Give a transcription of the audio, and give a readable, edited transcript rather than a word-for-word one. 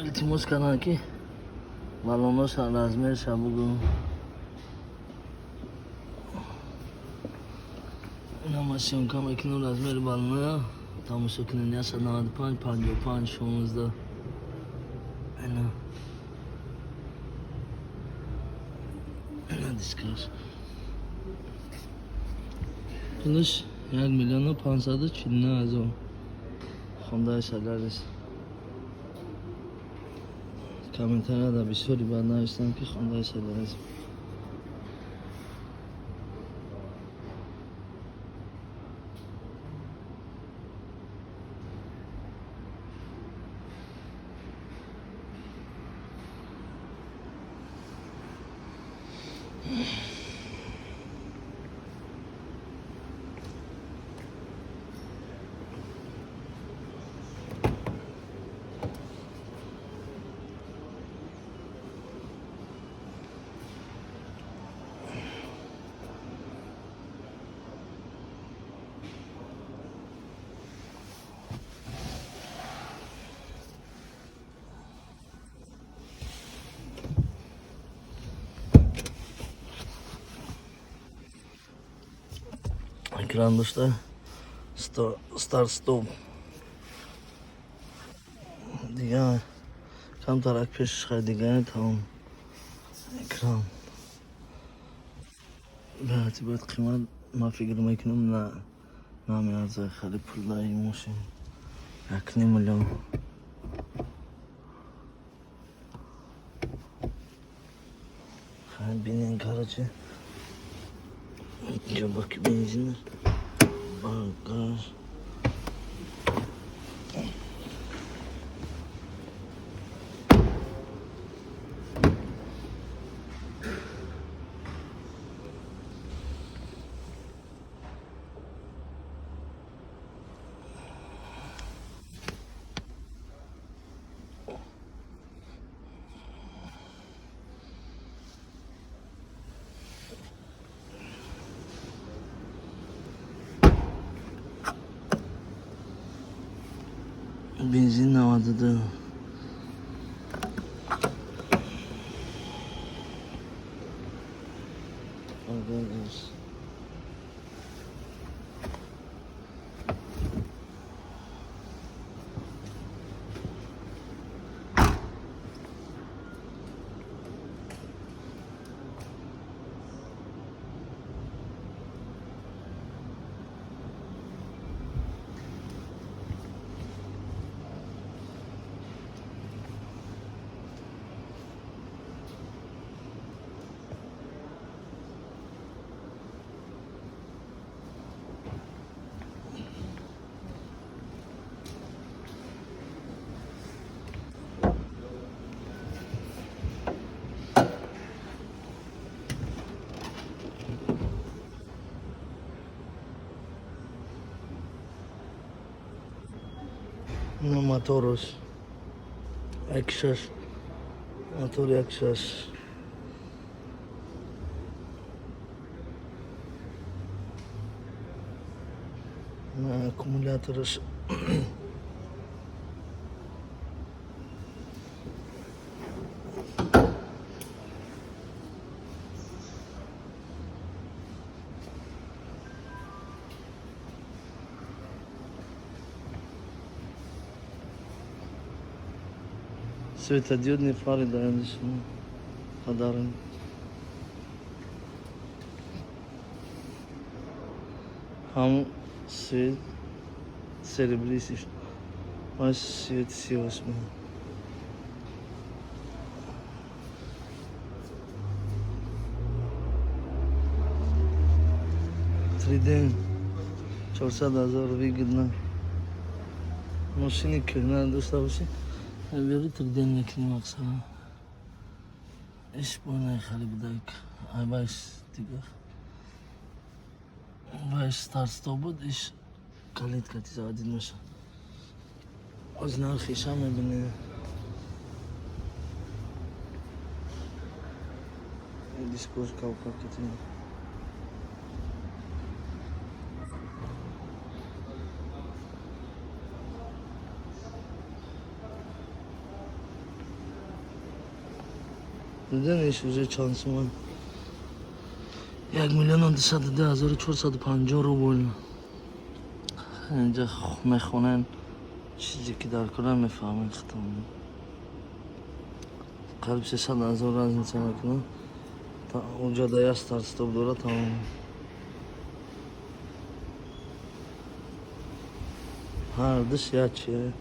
Илтимос карданд, ки баллоноша, размерша бугӯ. Инама съёмка мекунем, размери баллоная тамошо кунем. 195 55 16. Ина, ина дискаш. Пулаш 1 549 000. Хондаи Солярис. Комментарияда бисёри бад навистанд, ки Хондаи Солярис. Экран дошта, старт стоп. Дига камтарак пешаш, хай, дига тамом. Экран баъди бояд қимат, ман фикр мекунам, на, намеарза хеле пулдаи мошин, 1,5 миллион. Хай, бинен, короче, инҷо баки бензин, багаж. Бензин 92. Багаж. На моторуш 1,6, мотор 1,6. На аккумулятораш. Светодиодные фары дают подарок. Ҳам свет серебристый, ва свет 38. Трейд-ин 400 000, выгодно. Мошини кӯҳна дошта бошӣ, бери, трейд-ин мекунӣ. Мақсад иш бо хеле будак. Айбаш дига вайш старт стоп буд, иш калитка ти заводить меша. Оз нархиша мебинед. Дискош кавкакити. Диден, уже чанд суман? 1 202 450 рубл. Инҷа мехонен, чизе ки дар кора, мефаҳмед хитон. Қариб 300 000 разница мекунад. Унҷа да як старт-стоп дорад, тамом. Ҳардуш як чи.